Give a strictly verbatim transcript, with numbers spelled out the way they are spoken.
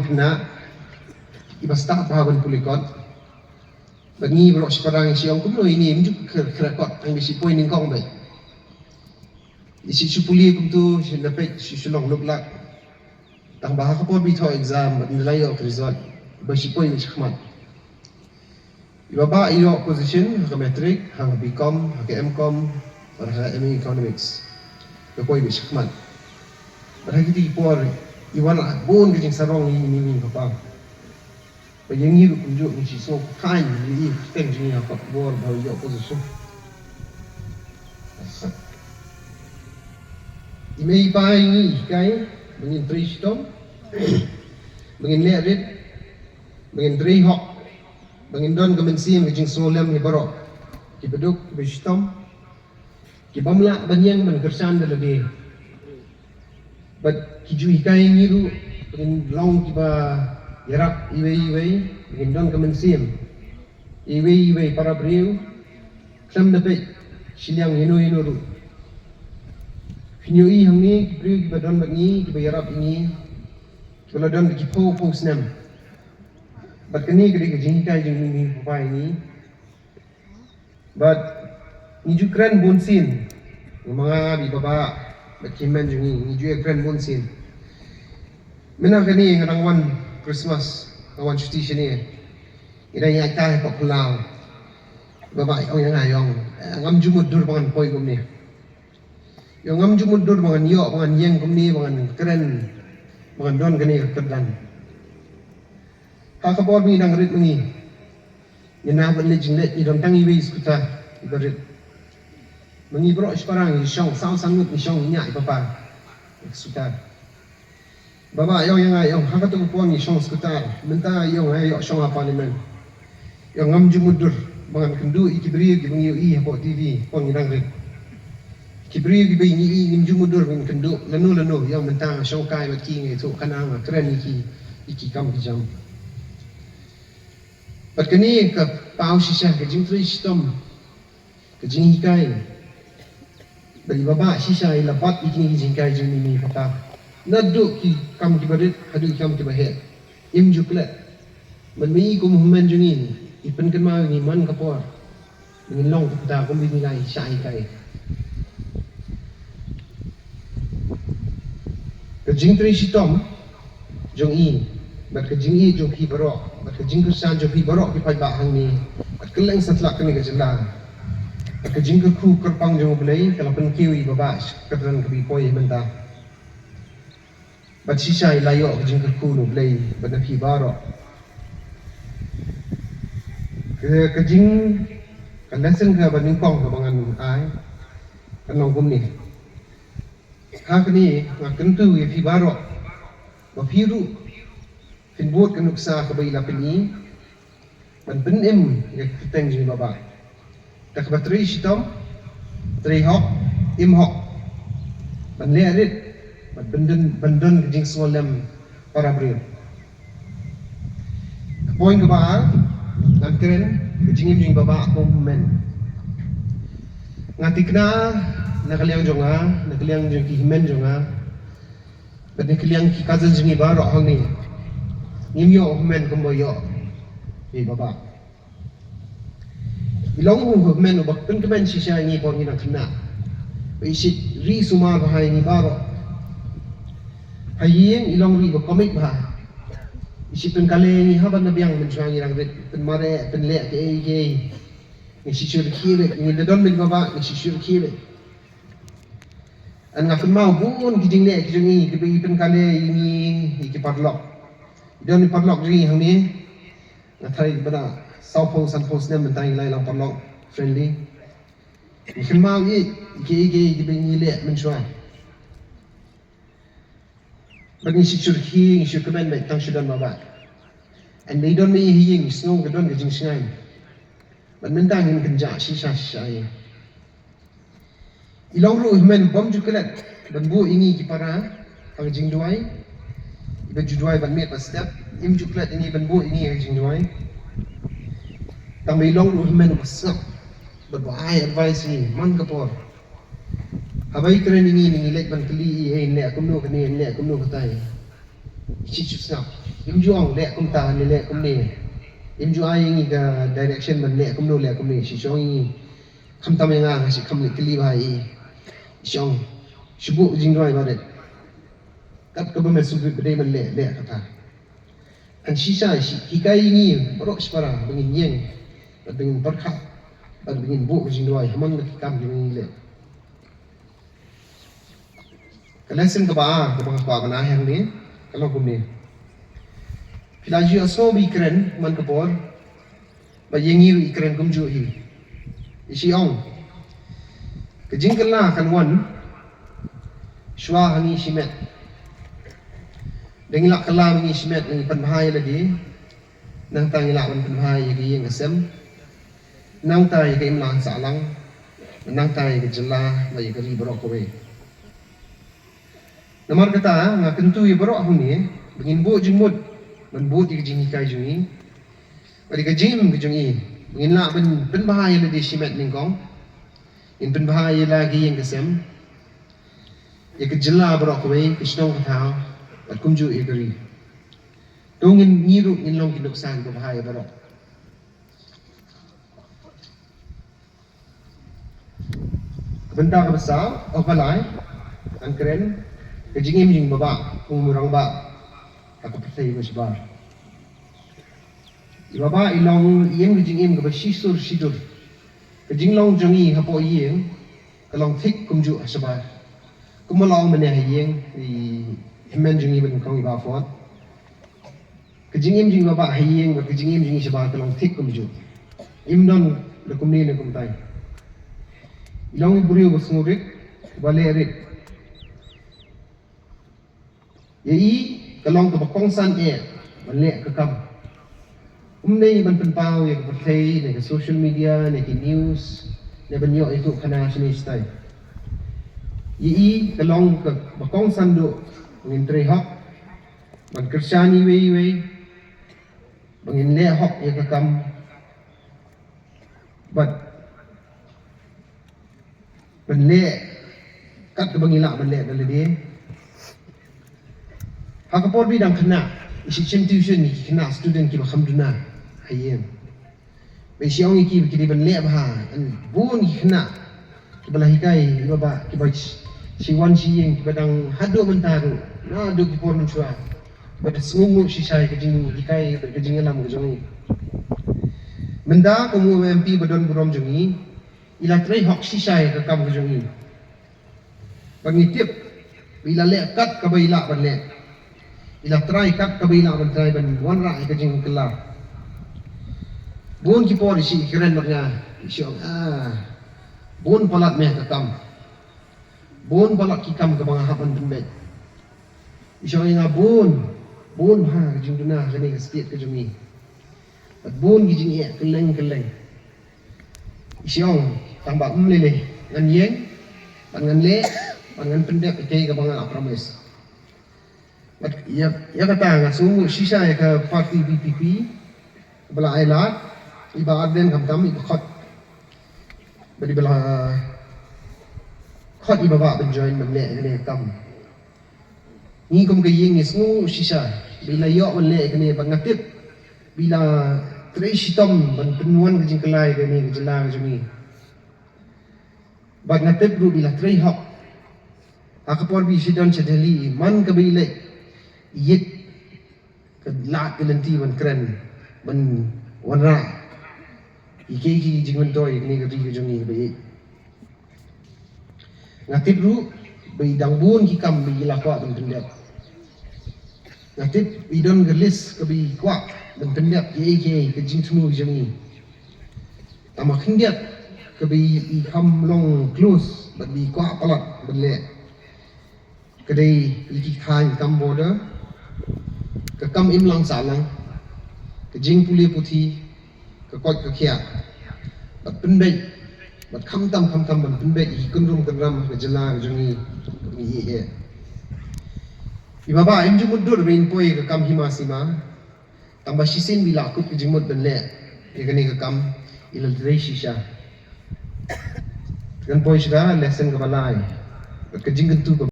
Na, iba stad bha ban pule kot. Bad ngi baroh shipara ngi shu ong kumno ine, ym ju khreh kot, tang ba shu poi nyngkong beit. Shu shu pule kumto, shu na peit, shu shu long luk lak. Tang ba ha ka por ba thoh exam, bad ngi la ïoh ka result, ba shu poi shakhmat. Iba bah ïoh position ha ka matric, ha ka B Com, ha ka M Com, bad ha ka M A Economics. Ka poi beit shakhmat. Bad ha kiti ki por, i wan bun ka jingsarong ïa ngi, ïa ngi papa. Ba ïa ngi ruh kumjuh ngi shu sngew khlaiñ ïa i kyrteng jong ngi ha ka por ba ïoh position. I mei i pa ïa ngi i hikai ba ngin trei shitom, ba ngin leh rit, ba ngin trei hok, ba ngin don ka mynsiem ka jingsngewlem ïa baroh kiba duk kiba shitom, ki bym lah ban ïeng ban kyrshan da lade. Bad ki ju hikai ïa ngi ruh ba ngin long kiba ïarap iwei iwei, ba ngin don ka mynsiem iwei iwei para briew, khlem da peit shiliang ïano ïano ruh. Phin ïohi hangne ki briew kiba don bad ngi, kiba ïarap ïa ngi, kiba la don bad ki phew phew snem. Bad kane ka dei ka jinghikai jong i mei i pa ïa ngi. Bad ngi ju kren bun sien. Nga ma nga bad i baba bad ki hynmen jong ngi, ngi ju ïa kren bun sien. Mynta kane nga dang wan Christmas, nga wan shuti shane. Ngi dang ïaid kai hapoh khlaw. Baba ong ïa nga, ong, eh, ngam ju mutdur ba ngan poi kumne. Ïa ngam ju mutdur ba ngan ïoh, ba ngan ïeng kumne, ba ngan kren, ba ngan don kane ka kyrdan. Ha ka por ba ngi dang rit ma ngi, ngi nang ban leit jingleit, ngi don tang iwei i scooter iba rit. Ma ngi baroh shipara ngi shong, saw san ngut ngi shong, ngi ñiah i papa i scooter. Baba ïong ïa nga, ïong, ha kato ka por ngi shong scooter. Mynta ïong, ha ïoh shong ha parliament. Ïong, ngam ju mutdur ba ngan kynduh ïa ki briew kiba ngi ïohi hapoh T V, por ngi dang rit. Ki briew kiba ngi ïohi ngim ju mutdur ba ngan kynduh lano lano, ïong, mynta nga shong kai bad ki, nga ïathuh khana, nga kren ïa ki, ïa ki kam ki jam. Bad kane ka paw shisha ka jingtrei shitom, ka jinghikai. Bad i baba shisha i la bat ïa kine ki jinghikai jong i mei i papa. Naduh ki kam kiba rit haduh ki kam kiba heh. Im ju klet. Bad ma i kum u hynmen jong i, i pynkynmaw ïa ngi man ka por. Ngin long kumta kumba ngi la shah hikai. Ka jingtrei shitom jong i, bad ka jingïeit jong phi baroh, bad ka jingkyrshan jong phi baroh ki paidbah hangne, bad kylleng satlak kane ka jylla, bad ka jingkyrkhu kyrpang jong U Blei ka la pynkiew ïa i baba sha ka kyrdan kaba i poi mynta. Bad shisha i la ïoh ka jingkyrkhu na U Blei bad na phi baroh. Ka, ka jing, ka lesson kaba nyngkong kaba ngan ai kan long kumne. Ha kane nga kyntu ïa phi baroh ba phi ruh phin bud ka nuksa kaba i la pyni ban pynim ïa ka kyrteng jong i baba. Da kaba trei shitom, trei hok, im hok, ban leh rit, ban pyndon, ban don ka jingsngewlem para briew. Ka point kaba ar, ngan kren ka jingim jong i baba kum u hynmen. Nga thikna na ka liang jong nga, na ka liang jong ki hynmen jong nga, bad na ka liang ki cousin jong ngi baroh hangne. Ngim ïoh u hynmen kumba ïoh i baba. I long u hynmen uba pynkmen shisha ïa ngi por ngi dang khynnah. Ba i shait ri sumar bha ïa ngi baroh. Ha ïing i long ruh iba comic bha. I shait pynkale ïa ngi haba na biang mynshuwa ngi dang rit, pynmareh, pynleh kiei kiei. Ngi shisha rkhie beit, ngi da don beit baba, ngi shisha rkhie beit. Nga kynmaw bun ki jingleh ki jong i kiba i pynkale ïa ngi ïa ki paralok. I don i paralok jong i hangne. Nga tharai ba da sawphew sanphew snem mynta ngi la ïalang paralok friendly. Ngi kynmaw ïa kiei kiei kiba ngi leh mynshuwa. Bad ngi shu rkhie, ngi shu kmen beit tang shu don baba. Hynrei don ma i ha ïing, ngi sngew ka don ka jingshngaiñ. Bad mynta ngin kynjah shisha shisha ïa i. I long ruh u hynmen bym ju klet ban buh ïa ngi ki para ha ka jingduwai. Iba ju duwai ban miet ban step, im ju klet ïa ngi ban buh ïa ngi ha ka jingduwai. Tang ba i long ruh u hynmen uba sngap bad ba ai advice ïa ngi man ka por. Haba i kren ïa ngi, ngi leit ban kylli i, eh, leh kumno kane, leh kumno katai. Shi shu sngap. Im ju ong leh kumta ne leh kumne. Im ju ai ïa ngi ka direction ban leh kumno leh kumne. Shi ong ïa ngi, khamtam ïa nga, nga shi kham leh kylli bha ïa i. Shi ong, shu buh jingduwai ba rit. Kat kaba me sngewbha ba dei ban leh, leh kata. Kan shisha, shi, hikai ïa ngi baroh shipara ba ngin ïeng, ba ngin pyrkhat, ba ngin buh jingduwai ha man la ki kam ki ba ngin leh. Ka lesson kaba ar kaba nga kwah ban ai hangne ka long kumne. Phi la ju ïohsngew ba i kren man ka por, ba ïa ngi ruh i kren kumjuh hi. I shi ong, ka jingkylla kan wan shuwa ha ngi shimet. Da ngi la kylla ba ngi shimet, ngi pynbha ïa lade. Nangta ngi lah ban pynbha ïa ka ïing ka sem. Nangta ïa ka imlang sahlang. Nangta ïa ka jylla bad ïa ka ri baroh kawei. Namar kata nga kyntu ïa baroh hangne ba ngin buh jingmut ban bud ïa ka jinghikai jong ngi bad ïa ka jingim ka jong ngi, ba ngin lah ban pynbha ïa lade shimet nyngkong. Ngin pynbha ïa la ka ïing ka sem, ïa ka jylla baroh kawei, ka shnong ka thaw bad kumjuh ïa ka ri. To ngin, ngi ruh ngin long ki nuksa kiba bha ïa baroh. Ka bynta kaba saw, oh, kaba lai, ngan kren ka jingim jong i Bah Bah, u rangbah ha ka pyrthei ba shabar. I Bah Bah i long, i im ka jingim kaba shisur shidur. Ka jinglong jong i hapoh ïing ka long thik kumjuh ha shabar. Kumba la ong mynne ha ïing, i hynmen jong i ba nyngkong, i Bah Ford. Ka jingim jong i Bah Bah ha ïing bad ka jingim jong i shabar ka long thik kumjuh. Im don da kumne ne kumtai. I long i briew ba sngewrit, ba leh rit. Ïa i ka long kaba kongsan eh ban leh ka kam. Um dei ban pynpaw ïa ka pyrthei ne ka social media ne ki news ne ban ïoh ïathuh khana shane shatai. Ïa i ka long kaba kongsan duh ban ngin trei hok, ban kyrshan iwei iwei, ba ngin leh hok ïa ka kam bad ban leh kat kaba ngi lah ban leh da lade. Ha ka por ba i dang khynnah, i shim tuition ïa ki khynnah student kiba kham duna ha ïing. Ba i shong ïa ki ba ki dei ban leh bha, bun ki khynnah kiba la hikai i Bah Bah, kiba shi wan shi ïeng, kiba dang haduh mynta ruh, naduh ki por mynshuwa, ba da sngewnguh shisha ïa ka jinghikai bad ka jingïalam ka jong i. Mynta kum u M P ba don burom jong i, i la trei hok shisha ïa ka kam ka jong i. Bad ngi tip ba i la leh kat kaba i lah ban leh. I la trai kat kaba i lah ban trai ban wanrah ïa ka jingkylla. Bun ki por i shi kren bad nga, i shi ong, ah, bun palat me ka kam. Bun palat ki kam kaba nga hap ban pynbeit. I shi ong ïa nga bun, bun bha ka jingduna ha kane ka state ka jong i. Bad bun ki jingeh kylleng kylleng. I shi ong, tang ba ym lei lei, ngan ïeng bad ngan leh bad ngan pyndep ïa kaei kaba nga la promise. Bad ïa, ïa kata nga sngewnguh shisha ïa ka party V P P ba la ai lad, i Bah Ardent khamtam, i Bah Khot. Bad i ba la khot i Bah Bah ban join ban leh ïa kane ka kam. Ngi kum ka ïing ngi sngew shisha ba i la ïoh ban leh ïa kane, bad nga tip ba i la trei shitom ban pynwan ka jingkylla ïa kane ka jylla ka jong ngi. Bad nga tip ruh ba i la trei hok. Ha ka por ba i shah don sha Delhi, man kaba i leit, i ïit ka lad ka lynti ban kren, ban wanrah ïa kiei ki jingmyntoi ïa kane ka ri ka jong ngi ba ïeit. Nga tip ruh ba i dang bun ki kam ba i la kwah ban pyndep. Nga tip i don ka list kaba i kwah ban pyndep kiei kiei ka jingthmu jong i. Tang ba khyndiat kaba i, i kham long close bad ba i kwah palat ban leh. Ka dei ïa ki thaiñ kam border, ka kam imlang sahlang, ka jingpule puthi, ka koit ka khiah, bad pynbeit, bad khamtam khamtam ban pynbeit ïa ki kynrum kynram ha ka jylla ka jong ngi kaba ngi ïeit eh. I Bah Bah im ju mutdur ba in poi ïa ka kam hima sima. Tang ba shisien ba i la kut ka jingmut ban leh ïa kane ka kam, i la trei shisha. Kan poi sha ka lesson kaba lai bad ka jingkyntu kaba